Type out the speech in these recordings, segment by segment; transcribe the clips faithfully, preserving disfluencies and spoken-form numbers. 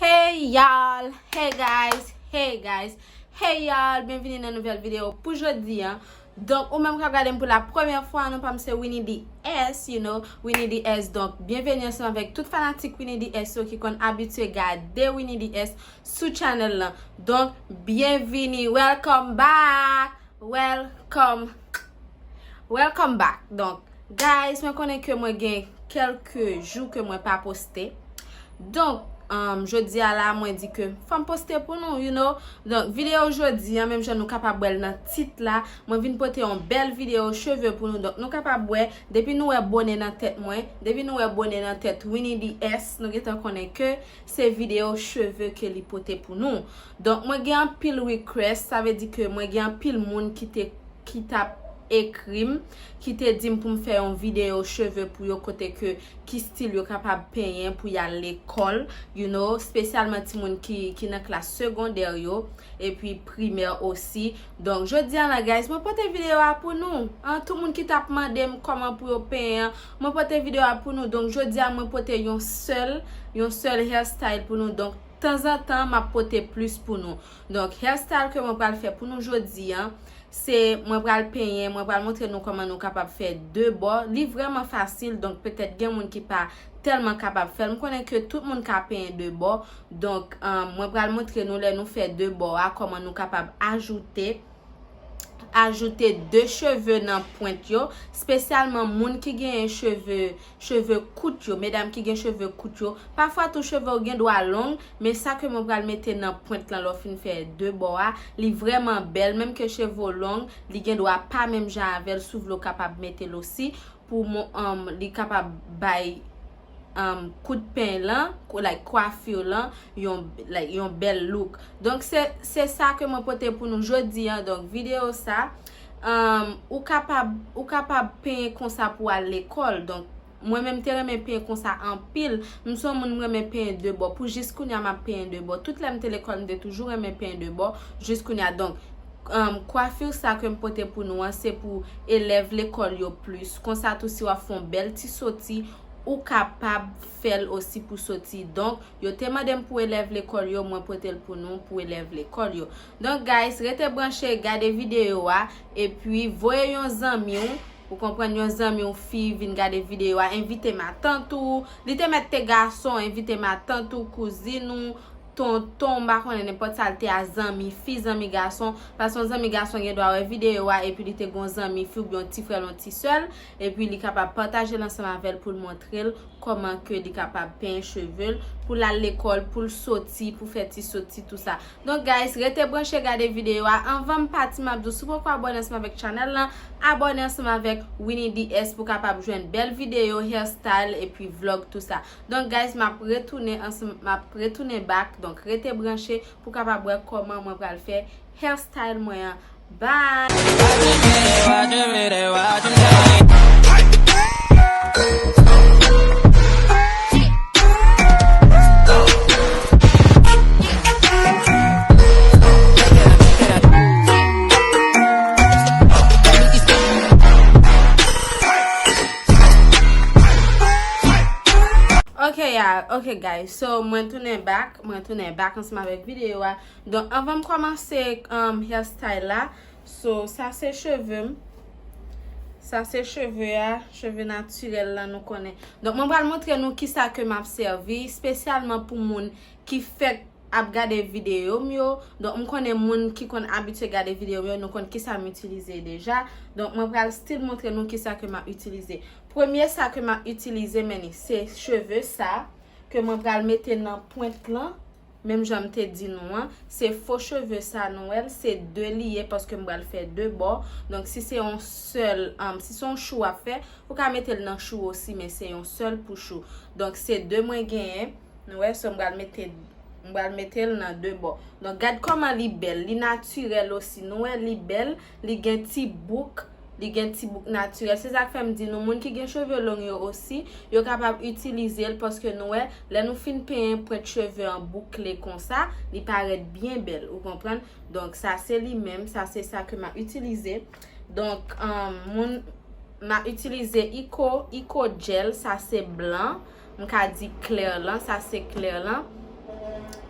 Hey y'all, hey guys, hey guys, hey y'all, byenvini nan nouvèl videyo pou jodi an. Donk, ou menm k ap gade m pou la premyè fwa, non pa m se Winnie D S, you know, Winnie D S. Donk, byenveni ansanm avèk tout fanatik Winnie D S yo ki konn abitye gade Winnie D S sou channel lan. Donk, byenvini, welcome back, welcome, welcome back. Donk, guys, mwen konnen ke mwen gen kèlke jou ke mwen pa poste. Donk, um, jodi a la, mwen di ke fò m poste pou nou, you know. Donk, videyo jodi an, menm jan nou kapab wè l nan tit la, mwen vin pote yon bèl videyo cheve pou nou. Donk, nou kapab wè, depi nou wè bone nan tèt mwen, depi nou wè bone nan tèt Winnie D S, nou gentan konnen ke se videyo cheve ke li pote pou nou. Donk, mwen gen anpil request, sa vle di ke mwen gen anpil moun ki te, ki t ap ekri m, ki te di m pou m fè yon videyo cheve pou yo kote ke ki stil yo kapab penyen pou y al lekòl, you know, espesyalman timoun ki, ki nan klas segondè yo, epi primè osi. Donk, jodi a la, guys, mwen pote videyo a pou nou. An, tout moun ki t ap mande m kòman pou yo penyen an, mwen pote videyo a pou nou. Donk, jodi a, mwen pote yon sèl, yon sèl hairstyle pou nou. Donk, tanzantan, m ap pote plis pou nou. Donk, hairstyle ke mwen pral fè pou nou jodi a, se mwen pral penyen, mwen pral montre nou kòman nou kapab fè de bò. Li vrèman fasil, donk petèt gen moun ki pa tèlman kapab fè l. M konnen ke tout moun ka penyen de bò. Donk, um, mwen pral montre nou lè nou fè de bò a, kòman nou kapab ajoute, ajoute de cheve nan pwent yo, espesyalman moun ki genyen cheve, cheve kout yo, medam ki gen cheve kout yo. Pafwa tou cheve w gen dwa long, men sa ke mwen pral mete nan pwent lan lè w fin fè de bò a, li vrèman bèl, menm ke cheve w long, li gen dwa pa menm jan avè l, si w vle w kapab mete l osi, pou mo-, um, li kapab bay, um, kout peny lan, kou-, like, kwafi lan, yon, like, yon bèl look. Donk, se, se sa ke mwen pote pou nou jodi a. Donk, videyo sa, um, ou kapab, ou kapab penyen konsa pou al lekòl. Donk, mwen menm te renmen penyen konsa anpil. M se yon moun m renmen penyen de bò. Pou jis kounye a, m ap penyen de bò. Tout lè m te lekòl, m te toujou renmen penyen de bò. Jis kounye a. Donk, um, kwafi sa ke m pote pou nou an, se pou elèv lekòl yo plis. Konsa tou, si w ap fè yon bèl ti soti, ou kapab fè l osi pou soti. Donk, yo te mande m pou elèv lekòl yo, mwen pote l pou nou, pou elèv lekòl yo. Donk, guys, rete branche, gade videyo a, epi voye yon zanmi w, ou konprann, yon zanmi w fi vin gade videyo a, envite matant ou, li te mèt te gason, envite matant ou, kouzin ou, tonton, m pa konnen nenpòt sa l te a, zanmi fi, zanmi gason, paske yon zanmi gason gen dwa wè videyo a, epi li te gen yon zanmi fi oubyen yon ti frè l, yon ti sè l, epi li kapab pataje l ansanm avè l pou l montre l kòman ke li kapab penyen cheve l, pou l al lekòl, pou l soti, pou fè ti soti, tou sa. Donk, guys, rete branche gade videyo a. Anvan m pati, m ap di w, si w poko abòne ansanm avèk channel lan, abòne ansanm avèk Winnie D S pou w kapab jwenn bèl videyo, hairstyle, epi vlog, tou sa. Donk, guys, m ap retounen ansanm, m ap retounen back. Donk, rete branche pou w kapab wè kòman mwen pral fè hairstyle mwen an. Bye! Ok, y'all. Ok, guys. So, mwen tounen back. Mwen tounen back ansanm avèk videyo a. Donk, anvan m kòmanse, um, hairstyle la, so, sa se cheve m. Sa se cheve a, cheve natirèl lan nou konnen. Donk, mwen pral montre nou kisa ke m ap sèvi, espesyalman pou moun ki fèk ap gade videyo m yo. Donk, m konnen moun ki konn abitye gade videyo m yo, nou konn kisa m itilize deja. Donk, mwen pral still montre nou kisa ke m ap itilize. Premye sa ke m ap itilize, men ni, se cheve sa ke mwen pral mete nan pwent lan. Menm jan m te di nou an, se fo cheve sa nou wè l, se de li ye paske m pral fè de bò. Donk, si se yon sèl, um, si se yon chou w ap fè, ou ka mete l nan chou osi, men se yon sèl pou chou. Donk, se de mwen genyen. Nou wè, so m pral mete, m pral mete l nan de bò. Donk, gad kòman li bèl. Li natirèl osi. Nou wè, li bèl. Li gen ti bouk. Li gen ti bouk natirèl. Se sa k fè m di nou, moun ki gen cheve long yo osi, yo kapab itilize l paske nou wè, lè nou fin penyen pwent cheve an boukle konsa, li parèt byen bèl. Ou konprann? Donk, sa se li menm. Sa se sa ke m ap itilize. Donk, um, moun, m ap itilize Eco, Eco Gel, sa se blan. M ka di klè lan, sa se klè lan.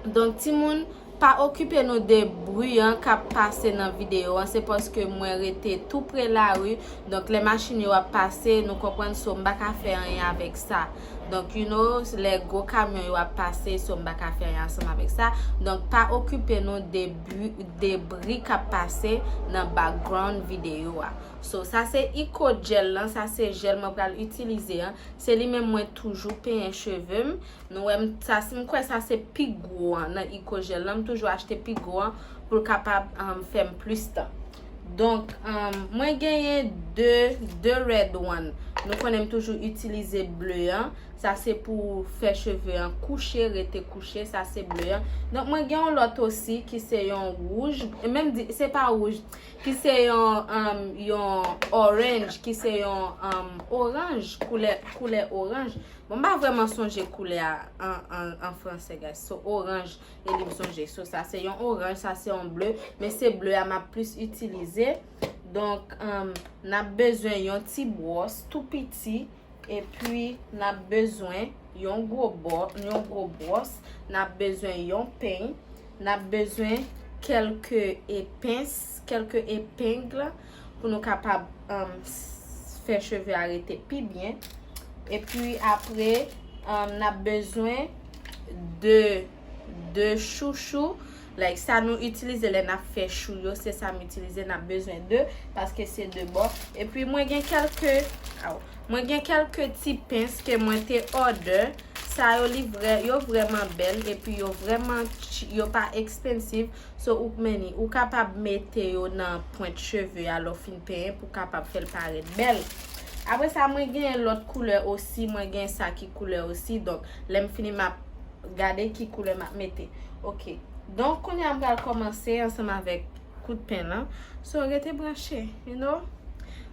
Donk, timoun, pa okipe nou de bri an k ap pase nan videyo an. Se paske mwen rete tou pre lari. Donk, lè machin yo ap pase, nou konprann, so m pa ka fè anyen avèk sa. Donk, you know, lè gwo kamyon yo ap pase, so m pa ka fè anyen ansanm avèk sa. Donk, pa okipe nou de bri, de bri k ap pase nan background videyo a. So, sa se Eco Gel lan, sa se jèl mwen pral itilize an. Se li menm mwen toujou penyen cheve m. Nou wè m, sa, si m kwè sa se pi gwo an nan Eco Gel lan, m toujou achte pi gwo an pou l kapab, um, fè m plis tan. Donk, um, mwen genyen de, de Red One. Nou konnen m toujou itilize ble an. Sa se pou fè cheve an kouche, rete kouche. Sa se ble an. Donk, mwen gen yon lòt osi ki se yon wouj. E menm di, se pa wouj. Ki se yon, um, yon orange, ki se yon, um, oranj, koulè, koulè oranj. Bon, m pa vrèman sonje koulè a an, an, an fransè, guys. So, oranj, e li m sonje. So, sa se yon oranj, sa se yon ble, men se ble a m ap plis itilize. Donk, um, n ap bezwen yon ti bwòs tou piti, epi n ap bezwen yon gwo bò-, yon gwo bwòs, n ap bezwen yon peny, n ap bezwen kèlke epens, kèlke epeng pou nou kapab, um, s-, fè cheve a rete pi byen. Epi apre, um, n ap bezwen de, de chouchou. Like, sa nou itilize lè n ap fè chou yo, se sa m itilize, n ap bezwen de, paske se de bò. Epi mwen gen kèlke, aw, mwen gen kèlke ti pens ke mwen te order. Sa yo, li vrè, yo vrèman bèl, epi yo vrèman ch-, yo pa expensive. So, ou k meni, ou kapab mete yo nan pwent cheve a lè w fin penyen pou kapab fè l parèt bèl. Apre sa, mwen gen lòt koulè osi, mwen gen sa ki koulè osi. Donk, lè m fini, m ap gade ki koulè m ap mete. Ok. Donk, kounye a m pral kòmanse ansanm avèk kout pen lan. So, rete branche, you know?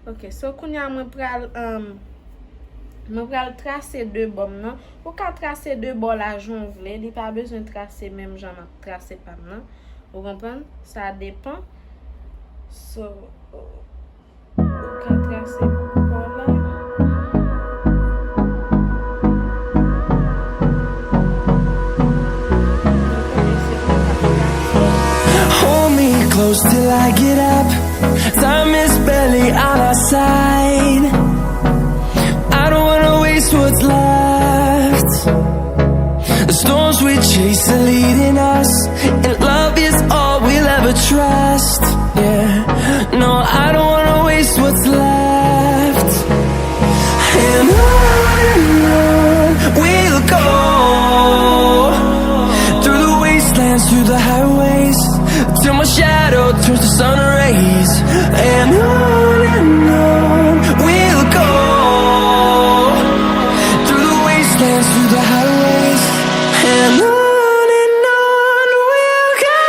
Ok, so kounye a mwen pral, um, mwen pral trase de bò m nan. Ou ka trase de bò la jan w vle, li pa bezwen trase menm jan m ap trase pa m nan. Ou konprann? Sa depan. So, ou ka trase bò la. Hold me close till I get up. Time is barely on our side. I don't wanna waste what's left. The storms we chase are leading us, and love is all we'll ever trust. Yeah, no, I don't wanna waste what's left. And on and on we'll go, through the wastelands, through the highways, till my shadow turns to sun rays. And on and on we'll go, through the wastelands, through the highways, and on and on we'll go.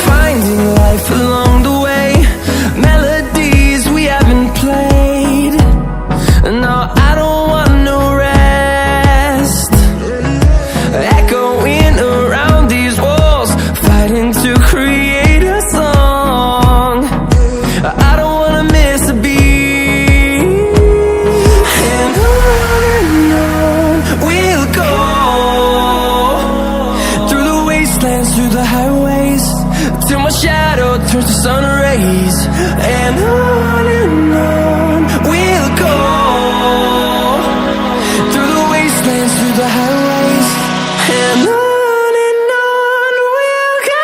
Finding life along the way, melodies we haven't played. No, I don't want no rest. Echoing around these walls, fighting to create a song. I don't wanna miss a beat. And on and on we'll go, through the wastelands, through the highways, till my shadow turns to sun rays. And on and on we'll go, through the wastelands, through the highways, and on and on we'll go.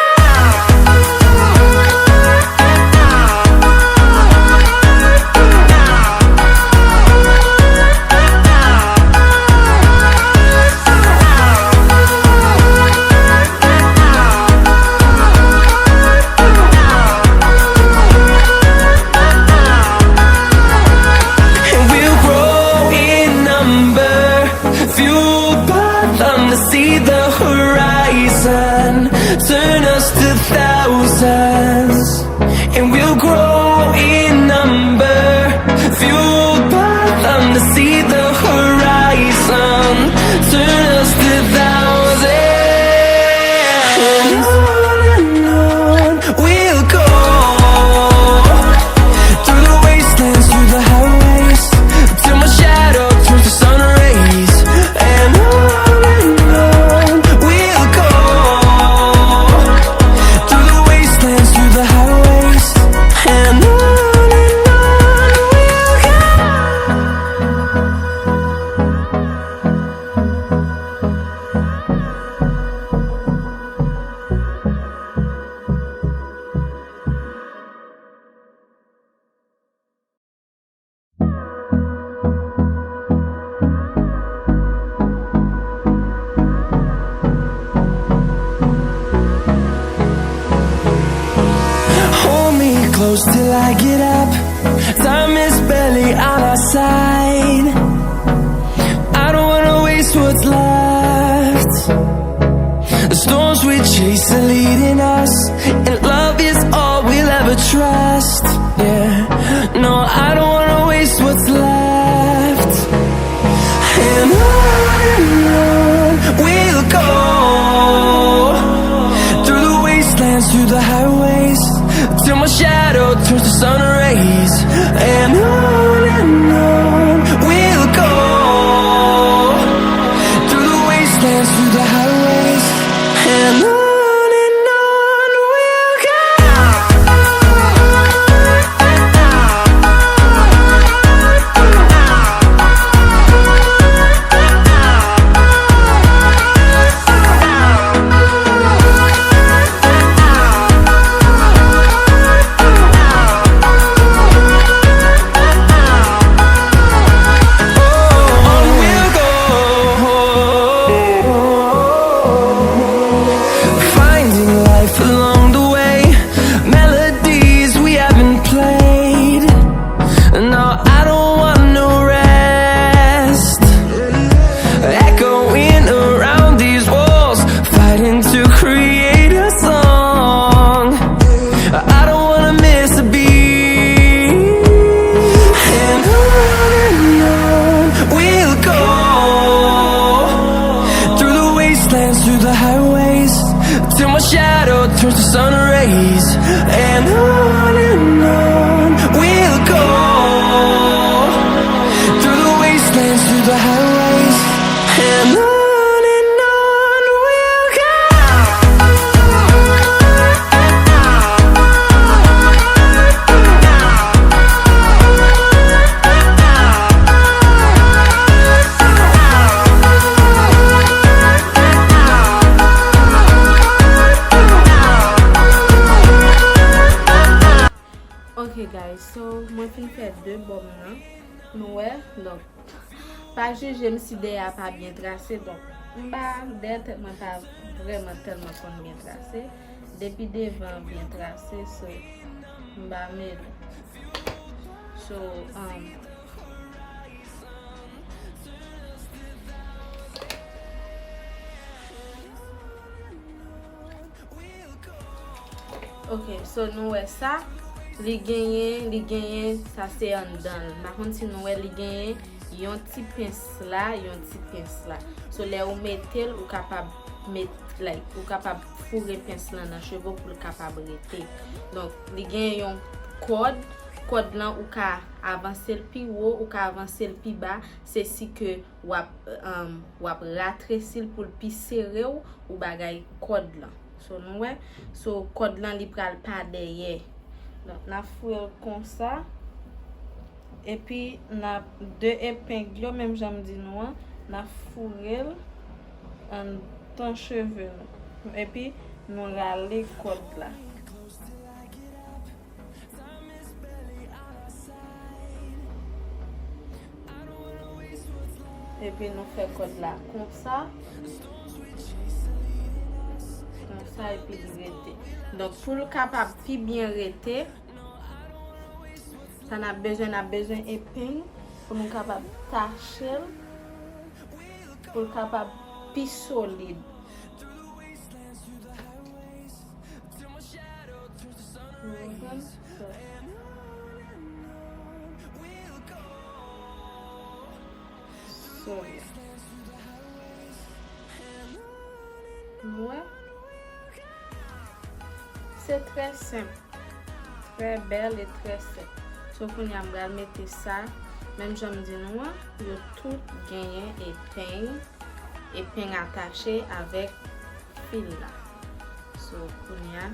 Close till I get up. Time is barely on our side. I don't wanna waste what's left. The storms we chase are leading us, and love is all we'll ever trust. Yeah, no, I don't wanna waste what's left. And on and on we'll go, through the wastelands, through the highways, till my shadow turns to sun rays. And on and on we'll go, through the wastelands, through the highways, and on and on we'll go. Finding life along the way, melodies we haven't played. No, I don't want no rest. Echoing around these walls, fighting to create a song. I don't wanna miss a beat. And on and on we'll go, through the wastelands, through the highways, till my shadow turns to sun rays. And on and on we'll go, through the wastelands, through the highways, and on and on we'll go. Ok guys, so mwen fin fè de bò m nan. Nou wè, donk pa jije m si dèyè a pa byen trase, donk m pa, dèyè tèt mwen pa vrèman tèlman konn byen trase. Depi devan an byen trase, so m pa mele. So, um, Ok, so nou wè sa, li genyen, li genyen, sa se anndan l. M pa konn si nou wè, li genyen yon ti pens la, yon ti pens la. So lè ou mete l, ou kapab met, like, ou kapab foure pens lan nan cheve w pou l kapab rete. Donk, li genyen yon kòd, kòd lan ou ka avanse l pi wo, ou ka avanse l pi ba, se si ke w ap, um, w ap ratresi l pou l pi sere w, ou bagay kòd lan. So, nou wè, so kòd lan li pral pa dèyè. Donk, n ap foure l konsa. Epi, n ap de epeng yo, menm jan m di nou an, n ap foure l anndan cheve nou. Epi, nou rale kòd la. Epi nou fè kòd la konsa. Konsa, epi li rete. Donk, pou l kapab pi byen rete, sa n ap bezwen, n ap bezwen epeng pou nou kapab tache l, pou l kapab pi solid. Nou konprann? So, so, yeah. Nou wè? Se trè senp. Trè bèl e trè senp. So, kounye a m pral mete sa, menm jan m di nou an, yo tout genyen epeng, epeng atache avèk fil la. So, kounye a,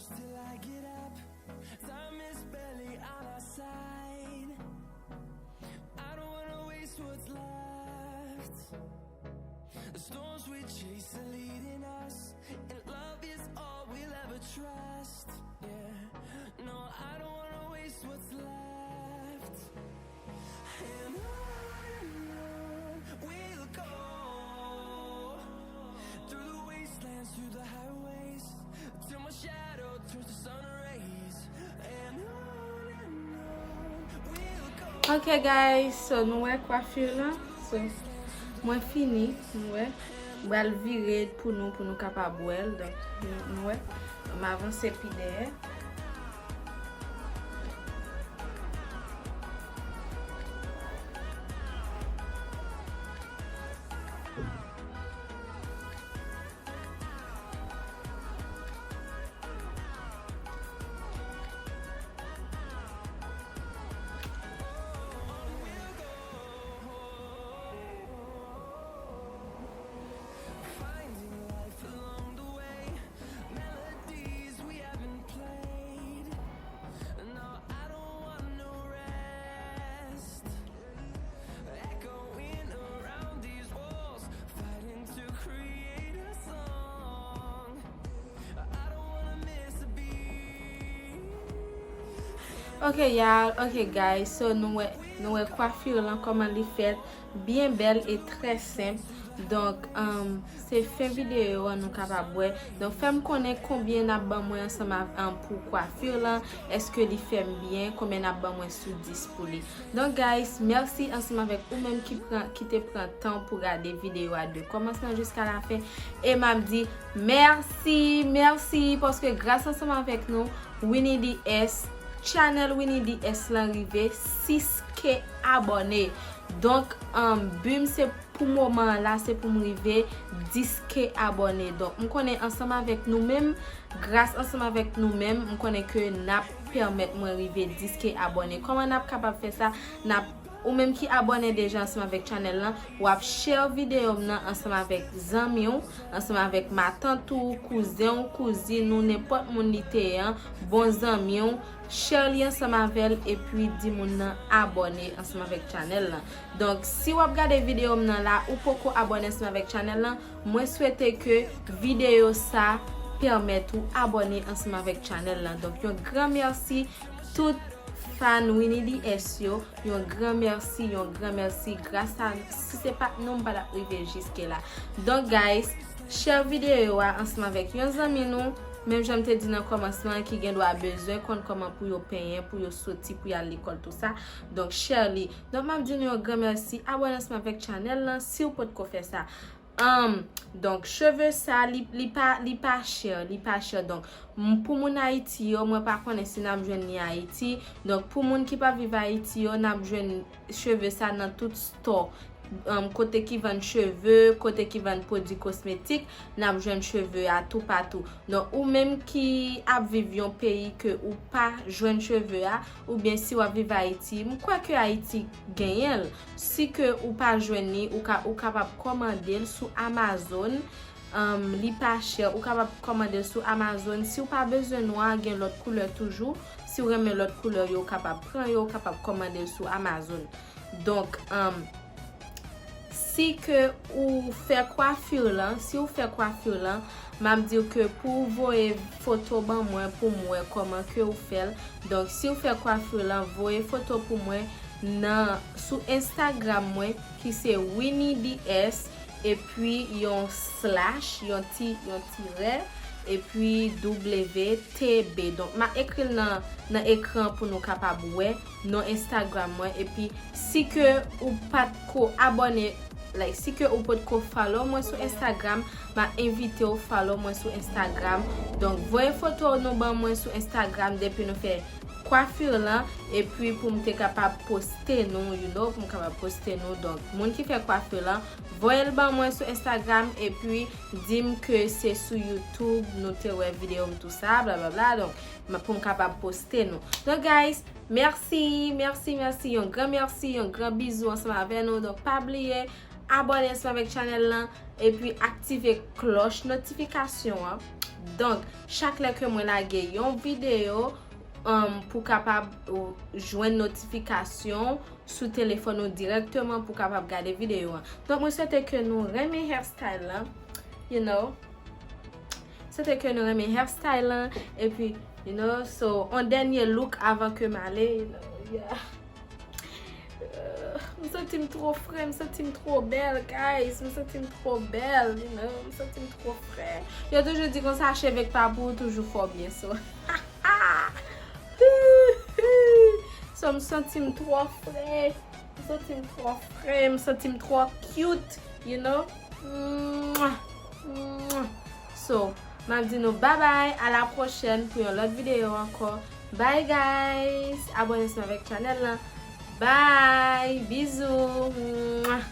Till I get up, time is barely on our side. I don't wanna waste what's left. The storms we chase are leading us, and love is all we'll ever trust. Yeah, no, I don't wanna waste what's left. And on and on we'll go, through the wastelands, through the highways, till my shadow turns to sun rays. And on and on we'll go. Ok guys, so nou wè kwafi lan. So, mwen fini, nou wè. M pral vire pou nou, pou nou kapab wè l. Donk, nou, nou wè. M avanse pi dèyè. Finding life along the way, melodies we haven't played. No, I don't want no rest. Echoing around these walls, fighting to create a song. I don't wanna miss a beat. Ok, y'all. Ok, guys. So, nou wè, nou wè kwafi lan, kòman li fèt. Byen bèl e trè senp. Donk, um, se fen videyo an nou kapab wè. Donk, fè m konnen konbyen n ap ban mwen ansanm av-, um, pou kwafi lan. Èske li fè m byen? Konbyen n ap ban mwen sou dis pou li? Donk, guys, mèsi ansanm avèk ou menm ki pran, ki te pran tan pou gade videyo a de kòmansman jiska lafen. E m ap di mèsi, mèsi, paske gras ansanm avèk nou, Winnie D S, channel Winnie D S lan rive sis K abòne. Donk, um, bi m se pou moman an la, se pou m rive dis K abòne. Donk, m konnen ansanm avèk nou menm, gras ansanm avèk nou menm, m konnen ke n ap pèmèt mwen rive dis K abòne. Kòman n ap kapab fè sa? N ap, ou menm ki abòne deja ansanm avèk channel lan, w ap share videyo m nan ansanm avèk zanmi w, ansanm avèk matant ou, kouzen w, kouzin ou, nenpòt moun li te ye an, bon zanmi w, share li ansanm avè l, epi di moun nan abòne ansanm avèk channel lan. Donk, si w ap gade videyo m nan la, ou poko abòne ansanm avèk channel lan, mwen swete ke videyo sa pèmèt ou abòne ansanm avèk channel lan. Donk, yon gran mèsi tout fan Winnie D S yo, yon gran mèsi, yon gran mèsi. Gras a, si se pa t nou, m pa t ap rive jiske la. Donk, guys, share videyo a ansanm avèk yon zanmi nou. Menm jan m te di nan kòmansman an, ki gen dwa bezwen konn kòman pou yo penyen, pou yo soti, pou y al lekòl, tou sa. Donk, share li. Donk, m ap di nou yon gran mèsi. Abòne ansanm avèk channel lan, si w potko fè sa. Um, donk, cheve sa, li, li pa, li pa chè, li pa chè. Donk, m-, pou moun Ayiti yo, mwen pa konnen si n ap jwenn li Ayiti. Donk, pou moun ki pa viv Ayiti yo, n ap jwenn cheve sa nan tout store. Um, kote ki vann cheve, kote ki vann pwodui kosmetik, n ap jwenn cheve a toupatou. Donk, ou menm ki ap viv yon peyi ke ou pa jwenn cheve a, oubyen si w ap viv Ayiti, m kwè ke Ayiti genyen l. Si ke ou pa jwenn li, ou ka, ou kapab kòmande l sou Amazon. Um, li pa chè, ou kapab kòmande l sou Amazon. Si w pa bezwen nwa, gen lòt koulè toujou. Si w renmen lòt koulè yo, ou kapab pran yo, ou kapab kòmande l sou Amazon. Donk, um, si ke ou fè kwafi lan, si ou fè kwafi lan, m ap di w ke pou w voye foto ban mwen pou m wè kòman ke ou fè l. Donk, si w fè kwafi lan, voye foto pou mwen nan, sou Instagram mwen, ki se Winnie D S, epi yon slash, yon ti, yon tirè, epi W T B. Donk, m ap ekri l nan, nan ekran pou nou kapab wè non Instagram mwen. Epi, si ke ou pa t ko abòne, like, si ke ou potko follow mwen sou Instagram, m ap envite w follow mwen sou Instagram. Donk, voye foto nou ban mwen sou Instagram depi nou fè kwafi lan, epi pou m te kapab poste nou, you know, pou m kapab poste nou. Donk, moun ki fè kwafi lan, voye l ban mwen sou Instagram, epi di m ke se sou YouTube nou te wè videyo m, tou sa, blablabla. Donk, m, pou m kapab poste nou. Donk, guys, mèsi, mèsi, mèsi, yon gran mèsi, yon gran bizou ansanm avè nou. Donk, pa bliye, abòne ansanm avèk channel lan, epi aktive klòch notifikasyon an. Donk, chak lè ke mwen lage yon videyo, um, pou kapab ou, jwenn notifikasyon sou telefòn ou dirèkteman pou kapab gade videyo an. Donk, mwen swete ke nou renmen hairstyle lan, you know. Swete ke nou renmen hairstyle lan, epi, you know, so, on dènye look avan ke m ale, you know, yeah. Euh, m santi m twò fre, m santi m twò bèl, guys. M santi m twò bèl, you know. M santi m twò fre. Yo toujou di konsa, cheve k pa pou ou toujou fè w byen, so. So, m santi m twò fre. M santi m twò fre. M santi m twò cute, you know. Mwah. Mwah. So, m ap di nou babay, a la pwochèn pou yon lòt videyo ankò. Bye guys! Abòne sou avèk chanèl lan. Bye! Bizou! Mwah.